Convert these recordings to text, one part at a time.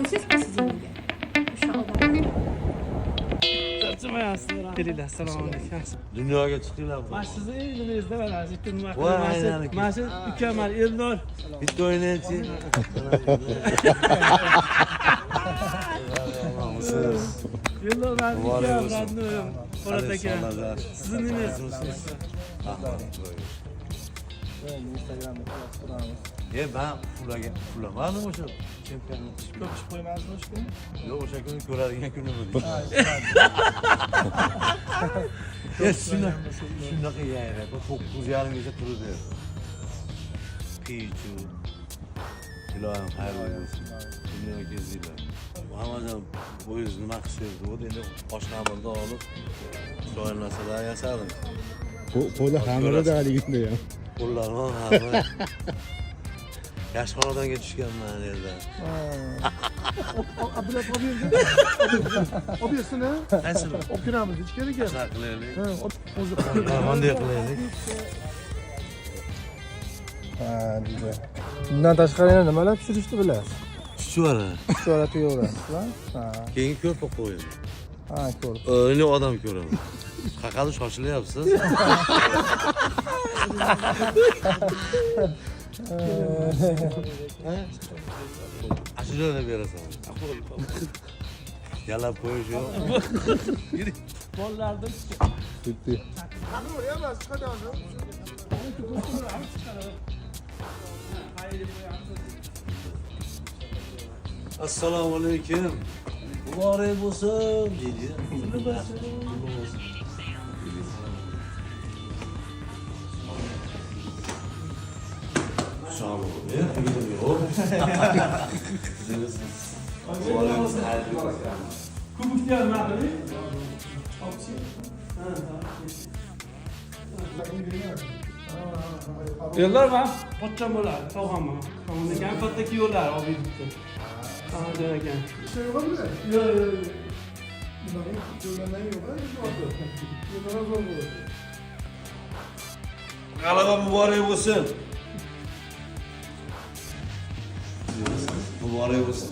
Qo'ysangiz посередине o'sha odam. Charchamayapsizlar. Kelinglar, assalomu alaykum. Dunyoga chiqdinglar. Mana sizni nimangizda mana shu yerda nima Voy, qilib, aylanib mana shu ukam, mana Eldor. Bitta o'ynaychi. Eldor mani Muborak ukam, bo'lsin. родной, Po'lat aka. Sizni nimangiz? Instagramda ko'rib turamiz. E, ben uxlagan, uxlamadim o'sha chempionat. Ko'p ish qo'ymaysizmi o'sha kuni? Yo'q, o'sha kuni ko'radigan kunim edi. E, shunaqa yayrab, 9:30gacha turdi. Qiyichu. Ilohim xayrli bo'lsin. Dunyo kezdinglar. Muhammadjon, o'zingiz nima qilsangiz bo'ldi, endi osh xamirni olib, chiroyli narsalar yasadim. Qo'li xamirida haligida ham. Qo'llarim ham xamir. Yaxshi xonadonga tushganman yerdan. Abdulla olib bersin. Olib bersin, ha? Qaysini? Olib kiramiz ichkariga. Shunaqa qilaylik. Ha, o'zi. Ha, bunday qilaylik. Ha, juda. Bundan tashqari yana nimalar pishirishni bilasiz? Chuchvara. Chuchvara tuyaverasiz, ha? Ha, Keyin ko'rpa qo'yaman. ha, ko'rib. Endi odam ko'raman. Qaqani shoshilyapsiz. Ashulani berasan. Yalab qo'yish yo'q. Bolalarni Bitti. Emas, chiqadi hozir. Assalomu alaykum. Muborak bo'lsin deydi. Qutli bo'lsin. Sog' bo'ling. Yo'q. Muborak bo'lsin. Xayrli bo'lsin. Kubokni ham nima qiling? Ha, ha. Eldor man pochcham bo'ladi, tog'amman. Tog'am ekan, katta kuyovlar olib yuribdi. Tog'amjon ekan. Yo'qmi? Yo'q, yo'q, yo'q. Yo'q, yo'q, zo'r bo'ladi. G'alaba muborak bo'lsin. Muborak bo'lsin.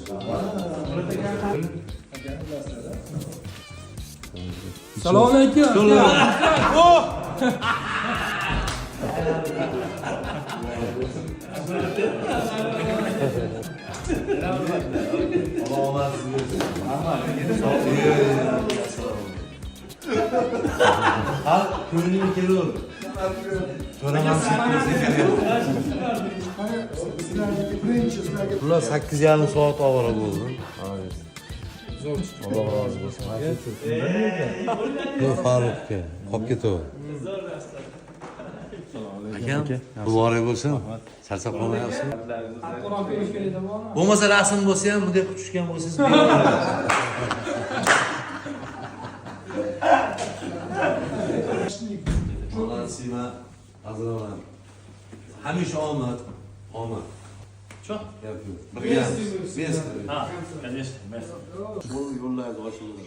Assalomu alaykum. Alloh omad bersin. Ha, ko'nglim kelaverdi. To'raman. Birinchi sizlarga Bular 8,5 soat ovora bo'ldi. Alloh rozi bo'lsin. Yo'q, Farruxga qolib ketaver. Akam, muborak bo'lsin. Charchab qolmayapsizmi? Bo'lmasa rasm bo'lsa ham bunday qilib tushgan bo'lsangiz bemalol. Молодцы, hazırlaman. Hamisha omad, omad. Чё? Gap yo'q. Birgamiz. Вместе. А, конечно, вместе. Bu yo'llar ochildi.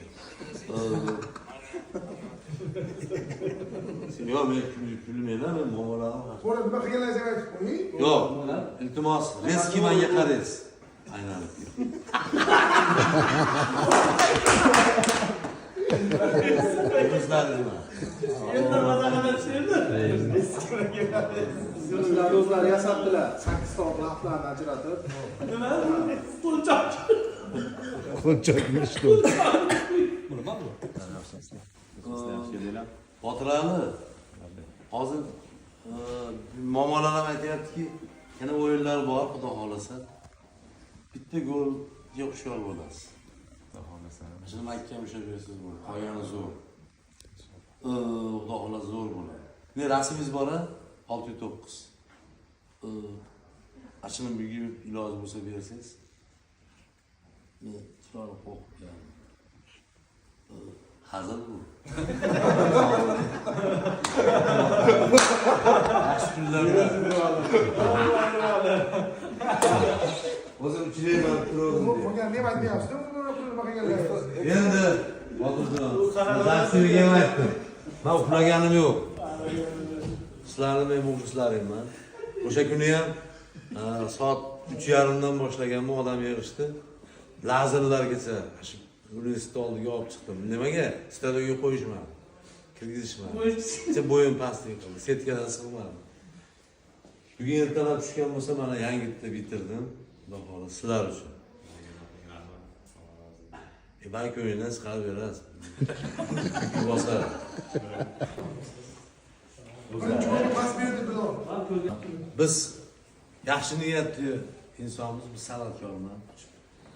Yo'q, men kulmayman, men muomalalarim. Qo'la nima qilganlaringizni aytib qo'ying. Yo'q, iltimos, резкий manga qaraysiz. Aylanib. Yulduzlaringiz. O'zlari o'zlari yasabdilar. 8 soat vaqtlarini ajratib. Nima? Qo'lchoq. Qo'lchoq yurishdi. Botirali, hozir muammolar ham aytyaptiki, yana o'yinlar bor, xudo xohlasa. Bitta golga hushyor bo'lasiz. Xudo xohlasa. Shuni mahkam ushlab bersangiz bo'ladi. Qolgani zo'r. Xudo xohlasa zo'r bo'ladi. Ne rasmingiz bor a? 609. Ashuni bugun iloji bo'lsa bersangiz. Men chiroyli qo'rqib keldim. Hazil bu. Yaxshi kunlarda. O'zim uchrayman, turdim. Qolgan nima aytmayapsiz? Nima qilganlaringizni. Endi Botirjon, zaksirga ham aytdim. Men uxlaganim yo'q. Sizlarni men muxlislaringman. O'sha kuni ham soat 3:30dan boshlaganman, odam yig'ishdi. Lazerlargacha shu universitet oldiga olib chiqdim. Nimaga? Stadionga qo'yishmadi. Kirgizishmadi. Kecha bo'yim pastlik qildi. Setkadan sig'madi. Bugun ertalab tushgan bo'lsa, mana yangi bitta bitirdim. Xudo xohlasa sizlar uchun. Balki o'yindan chiqarib berasiz. Bosar. Birinchi golni pas berdi Bilol. Biz yaxshi niyatli insonmiz, biz san'atkorman.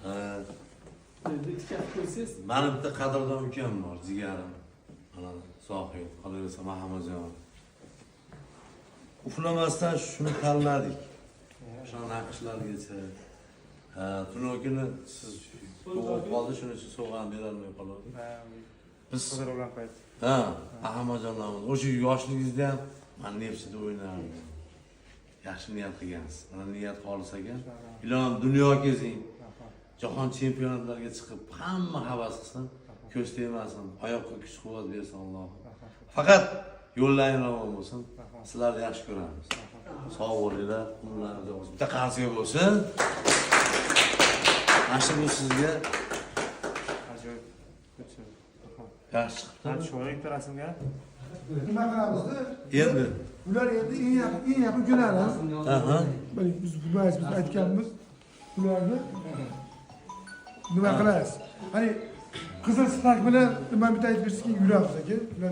Ha, Ko'rsangiz mani bitta qadrdon ukam bor, jigarim. Mana Zohid, qolaversa Mahammadjon. Uxlamasdan shuni tanladik. O'sha naqshlargacha. Ha, tunokini siz yo'qolib qoldi, shuning uchun sovg'ani berolmay qoldik. Biz ha, Mahammadjonlarimiz o'sha yoshligingizda ham man Neftchida o'ynardim. Yaxshi niyat qilgansiz. Mana niyat xolis ekan. Ilohim dunyo kezing. Jahon chempionatlariga chiqib hamma havas qilsin, ko'z tegmasin, oyoqqa kuch quvvat bersin Allohim. Faqat yo'llaring ravon bo'lsin. Sizlarni yaxshi ko'ramiz. Sog' bo'linglar, umrlaringiz uzoq bo'lsin. Bitta qarsak bo'lsin. Mana shu bu sizga Ajoyib. yaxshi chiqibdi. Chiroyli rasmga. Nima qilamizda? Endi. Ular endi eng yaqin, eng yaqin ukalarimiz. Aha. Mana biz bilmaymiz, biz aytganmiz. Ularni nima qilasiz? Hani qizil sipak bilan nima bitta aytib bersak, yuramiz aka. Ular